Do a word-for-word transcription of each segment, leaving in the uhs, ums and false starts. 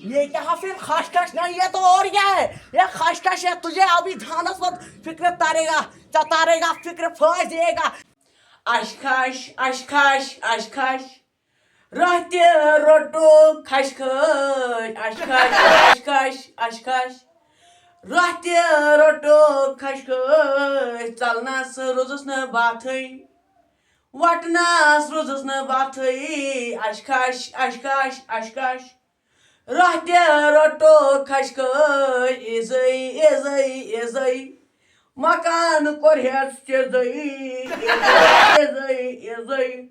یہ کیا حافظ خشخش نہیں، یہ تو اور کیا ہے؟ یہ خشخش ہے، تجھے ابھی دھانس مت فکر تارے گا، چا تارے گا فکر پھنس جائے گا۔ اشخش، اشخش، اشخش۔ رۄہ تہِ روٚٹُکھ خشخش، اشخش، اشخش، اشخش۔ رۄہ تہِ روٚٹُکھ خشخش، ژلنس روٗزٕس نہٕ باتھٕے، وٹنس روٗزٕس نہٕ باتھٕے، اشخش، اشخش، اشخش۔ رۄہ تہِ روٚٹُکھ خشخش، ایزٕے، ایزٕے، ایزٕے۔ مکان کوٚرہَس چیزٕے، ایزٕے، ایزٕے، ایزٕے۔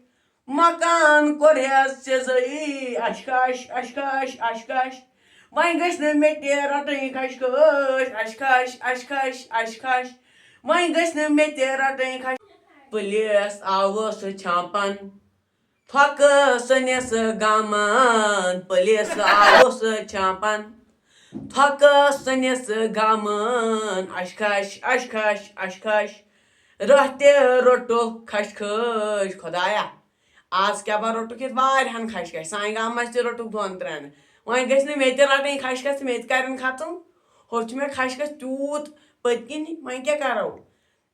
مکان کوٚرہَس چیزٕے، اشخش، اشخش، اشخش۔ وۄنۍ گژھِ نہٕ مےٚ تہِ رٹٕنۍ خشخش، اشخش، اشخش، اشخش۔ وۄنۍ گژھِ نہٕ مےٚ تہِ رٹٕنۍ خش۔ پُلیٖس آوُس چھانپن، تھۄکہٕ سٕنِس گامن، پُلیٖس آوُس چھانپن۔ تھۄکہٕ سٕنِس گامن، اشخش، اشخش، اشخش۔ رۄہ تہِ روٚٹُکھ خشخش۔ خۄدایا، آز کیٛاہ با روٚٹُکھ ییٚتہِ واریاہن خشخش، سانہِ گامہٕ منٛز تہِ روٚٹُکھ دۄن ترٛٮ۪ن۔ وۄنۍ گژھِ نہٕ مےٚ تہِ رٹٕنۍ خشخش تہٕ مےٚ تہِ کرن ختم۔ ہُتھ چھُ مےٚ خشخش تیوٗت پٔتۍ کِنۍ، وۄنۍ کیٛاہ کرو؟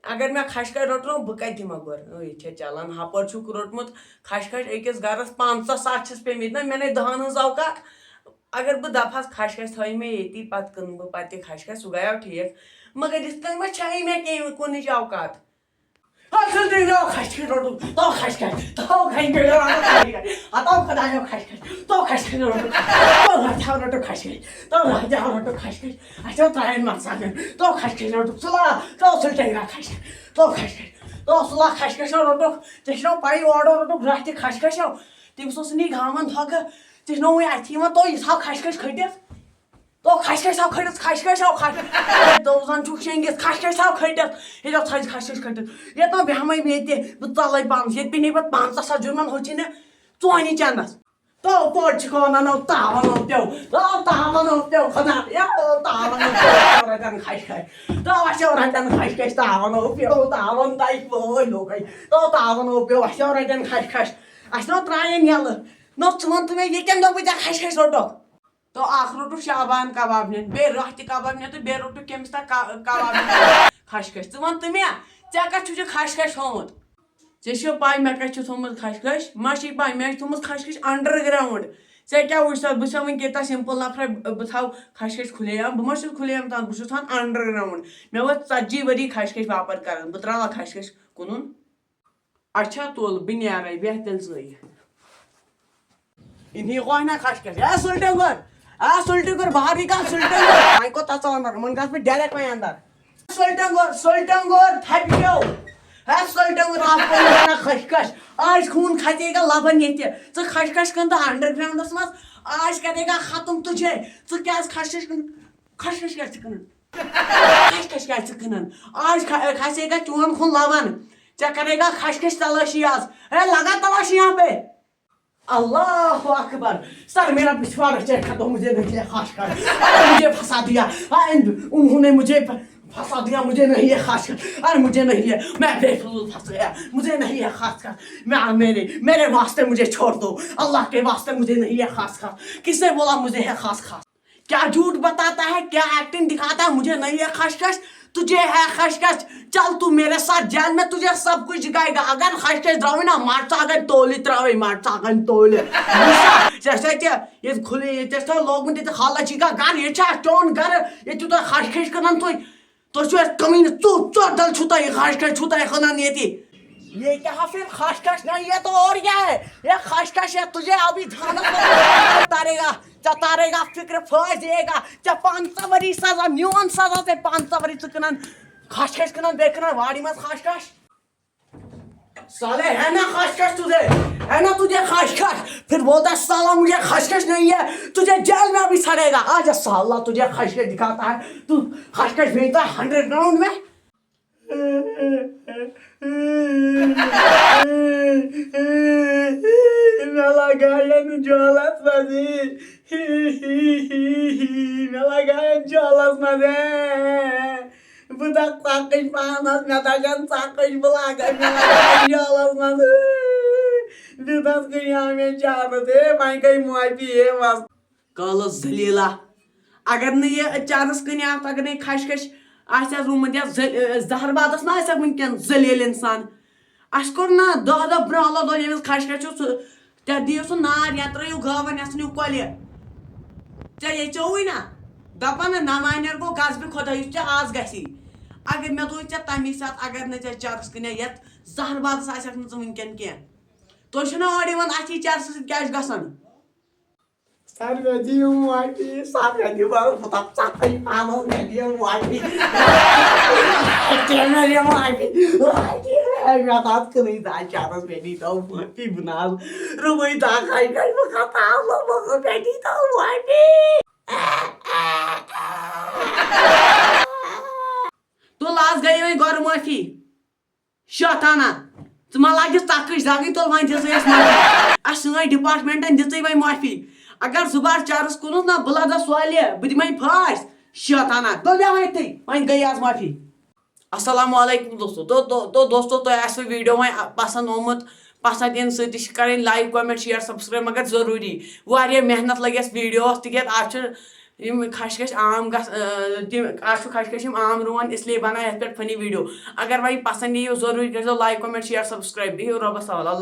اگر مےٚ خشخش روٚٹ نہ، بہٕ کتہِ دِمہٕ گۄڈٕ؟ أے، یہِ چھےٚ چلان، ہپٲرۍ چھُکھ روٚٹمُت خشخش أکِس گرس پنٛژاہ ساس چھِس پیٚمٕتۍ نہ، مےٚ نے دہن ہٕنٛز اوقات۔ اگر بہٕ دپہس خشخش تھٲیِو مےٚ ییٚتی، پتہٕ کٕنہٕ بہٕ پتہٕ تہِ خشخش، سُہ گٔیو ٹھیٖک، مگر یِتھ کٔنۍ ما چھےٚ مےٚ کینٛہہ کُنِچ اوقات؟ ہتھ سۭتۍ گٔیو خشخش روٚٹُکھ، تو خشخش، تو خشخش، ہتو خدایو خشخش، تو خشخش روٚٹُکھ، تو راتھیو روٚٹُکھ خشخش، تو راتھیو روٚٹُکھ خشخش۔ اچھا، ترٛایَن مرژٕوانٛگن، تو خشخش روٚٹُکھ، سُہ لا، تو سُہ ٹیٚنگرا خشخش، تو خشخش، تو سُہ لا خشخش روٚٹُکھ، ژےٚ چھُنو پَیی اورٕ روٚٹُکھ راتھ تہِ خشخش۔ تٔمِس اوس نہٕ یہِ گامَن دھوکہٕ، ژےٚ چھُنو وۄنۍ اَتھی یِوان، تو یہِ ژھاو خشخش کھٔٹِتھ، تو خشخش ژھاو کھٔٹِتھ، خشخش ژھاو کھٔٹِتھ۔ تو زَن چھُکھ شیٚنٛگِتھ، خشخش ژھاو کھٔٹِتھ، ییٚتہِ اوس ژھاوِ خشخش کھٔٹِتھ، ییٚتہِ نہٕ بیٚہمَے مےٚ تہِ، بہٕ ژَلَے پانَس، ییٚتہِ پیٚیہِ پَتہٕ پانٛژھ ساس جُرمان ہوٚچھِ نہٕ چونہِ چَنٛدَس۔ تو پوٚت چھِ کٲم اَنو تاوَن پیوٚو، تو تاوَن پیوٚو خۄدا، یا تو تاوَن پیوٚو رَٹَن خشخش، تو اَسیو رَٹَن خشخش، تاوَن پیوٚو، تاوَن تَے وٲے لوکَے، تو تاوَن پیوٚو اَسیو رَٹَن خشخش، اَسہِ نو ترٛایَن یَلہٕ، نو ژٕ وَن تہٕ مےٚ یہِ کَمہِ دۄہ بہٕ ژےٚ خشخش روٚٹُکھ؟ تو اَکھ روٚٹُکھ شابان کباب نیُن، بیٚیہِ رۄہ تہِ کباب نیُن تہٕ بیٚیہِ روٚٹُکھ کٔمِس تام کا-، کباب نیُن خشخش، ژٕ وَن تہٕ مےٚ، ژےٚ کَتھ چھُے یہِ خشخش تھوٚومُت؟ ژےٚ چھُ پَے مےٚ کَتہِ چھُ تھوٚومُت خشخش؟ ما چھے پَے مےٚ چھُ تھوٚومُت خشخش underground۔ ژےٚ کیٛاہ وٕچھ تَتھ؟ بہٕ چھُسا وٕنہِ کیٛاہ تَتھ simple نفرا، بہٕ تھاوٕ خشخش کھُلے عام؟ بہٕ ما چھُس کھُلے عام تھاوان؟ بہٕ چھُس تھاوان underground۔ مےٚ وٲتۍ ژتجی ؤری خشخش باپار کران، بہٕ ترٛاوٕ خشخش کٕنُن؟ اچھا تُل، بہٕ نیرَے، بیٚہہ تیٚلہِ ژٕے۔ انہیں کو ہے نا خشخش۔ اے سُلٹنگر، اے سُلٹنگر، باہر نکال سُلٹنگر۔ وۄنۍ کوٚت ژٕ اندر؟ یِمن گژھ بہٕ direct وۄنۍ اندر۔ سُلٹنگر، سُلٹنگر، تھپیو۔ اے سُلٹنگر، آپ کو ہے نا خشخش۔ آج خون کھسے گا لبن ییٚتہِ۔ ژٕ خشخش کٕن تہٕ undergroundس منٛز۔ آج کرے گا ختم تجھے۔ ژٕ کیٛازِ خشخش کٕن؟ خشخش کیٛازِ چھِ کٕنان؟ خشخش کیٛازِ چھِ کٕنان؟ آج کھ-، کھسے گا چون خون لبن۔ ژےٚ کرے گا خشخش تلاشی آز۔ اے لگا تلاشی یہاں پہ۔ اللہ اکبر۔ سر میرا پچھواڑا چیک کر دو، مجھے نہیں ہے خشخش۔ ارے مجھے پھنسا دیا۔ آ، ان، انہوں نے مجھے پ-، پھنسا دیا، مجھے نہیں ہے خشخش۔ ارے مجھے نہیں ہے، میں بے فضول پھنس گیا۔ مجھے نہیں ہے خشخش۔ میں، میرے، میرے واسطے مجھے چھوڑ دو۔ اللہ کے واسطے مجھے نہیں ہے خشخش۔ کس نے بولا مجھے ہے خشخش؟ کیا جھوٹ بتاتا ہے، کیا ایکٹنگ دکھاتا ہے، مجھے نہیں ہے خشخش، تجھے ہے خشخش۔ چل تو میرے ساتھ جیل میں، تجھے سب کچھ دکھائے گا۔ اگر خشخش درٛاوٕے نا، مرژٕوانٛگن تولہِ ترٛاوٕے، مرژٕوانٛگن تولہِ۔ جیسے کہ یہ کھلے، یہ جیسے لوگ مجھے خالہ جی کا گھر، یہ چھا چون گھر، یہ تو خشخش کنن تو، تو چھو کمین تو چوٹل چھو تو خشخش چھو تو کنن یہ تھی۔ یہ کیا حافظ خشخش نہیں، یہ تو اور کیا ہے؟ یہ خشخش ہے، تجھے ابھی دھانس تارے گا، ژےٚ تارے گا فکر پھٲسۍ دِیے گا، ژےٚ پنٛژاہ ؤری سزا، میون سزا، ژےٚ پنٛژاہ ؤری ژٕ کٕنان خشخش کٕنان، بیٚیہِ کٕنان واڑِ منٛز خشخش۔ سالے ہے نا خشخش تجھے، ہے نا تجھے خشخش، پھر بولتا ہے سالا مجھے خشخش نہیں ہے، تجھے جیل میں ابھی سڑے گا، آ جا سالا تجھے خشخش دکھاتا ہے، تو خشخش بیچتا ہے ہنڈریڈ گراؤنڈ میں۔ مےٚ لگایَن جالَس منٛز۔ مےٚ لگایَن جالَس منٛز۔ بہٕ دَگ ژَکٕج پانَس، مےٚ دَگَن ژَکٕج، بہٕ لگَن، مےٚ لگایَن جالَس منٛز۔ دیُتنَس کُنہِ آو مےٚ چارٕ تہٕ، وۄنۍ گٔے معٲفی، ہے وَس۔ کالہٕ ذلیٖلہ۔ اگر نہٕ یہِ چرس کٕنہِ آسہِ، اگر نہٕ یہِ کھش کھش آسہِ ہا روٗمُت یا ذل-، زہر بادس ما آسہِ ہا وٕنکیٚن ذلیٖل انسان۔ اسہِ کوٚر نا دہ دۄہ برونٛہہ، اللہ دۄہ ییٚمِس کھش کھش چھُ سُہ، تیٚلہِ دِیِو سُہ نار یا ترٲیِو گٲوَن یا ژھٕنِو کۄلہِ۔ ژےٚ ییٚژیووُے نا، دپان نہ، نہ مانیر گوٚو غضبِ خۄدایُک ژےٚ آز گژھی۔ اگر مےٚ دوٚپ ژےٚ تمی ساتہٕ، اگر نہٕ ژےٚ چرس کٕنہِ یتھ زہر بادس آسہِ ہا نہٕ ژٕ وٕنکیٚن کینٛہہ۔ تُہۍ چھِو نا اورٕ یِوان اَتھی چرسہٕ سۭتۍ کیٛاہ چھُ گژھان؟ سر، مےٚ دِیِو معٲفی، سر، مےٚ دِیِو معٲفی، بہٕ دَپہٕ ژَتھَے پانَس، مےٚ دِیِو معٲفی۔ مےٚ دِیِو معٲفی۔ مےٚ تَتھ کٕنٕے دَہ چانَس، مےٚ دیٖتو معٲفی، بہٕ نہ حظ رُوٕے دَہ کَتہِ گٔے، بہٕ کَتھ آو، بہٕ گوٚو، مےٚ دیٖتو معٲفی۔ تُل، آز گٔیے وۄنۍ گۄڈٕ معٲفی۔ شیطانہ، ژٕ ما لاگکھ تَتھ کٲنٛسہِ دَگٕے؟ تُل وۄنۍ دِژٕے اَسہِ معٲفی۔ اَسہِ سٲنۍ ڈپارٹمنٹن دِژٕے وۄنۍ معٲفی۔ اگر زُبار چرس کُنُتھ نا، بہٕ لَدس سُہ اَلہِ، بہٕ دِمَے پھاش۔ شیطانہ، دوٚپ مےٚ وۄنۍ تُہۍ، وۄنۍ گٔے آز معٲفی۔ السلام علیکم دوستو۔ تو، تو، تو دوستو، تۄہہِ آسِوٕ ویٖڈیو وۄنۍ پسنٛد آمُت، پسنٛد یِنہٕ سۭتۍ تہِ چھِ کَرٕنۍ like، comment، share، subscribe، مگر ضروٗری۔ واریاہ محنت لٔگۍ اَسہِ ویٖڈیوَس، تِکیٛازِ آز چھِ یِم کھش کھش عام گژھ-، اۭں، تِم، آز چھُ کھش کھش یِم عام رُوان، اس لیے بناو یتھ پٮ۪ٹھ funny video۔ اگر وۄنۍ پسند یِیو، ضروٗری کٔرۍزیو like، comment، share، subscribe۔ بِہِو رۄبس حوالہٕ۔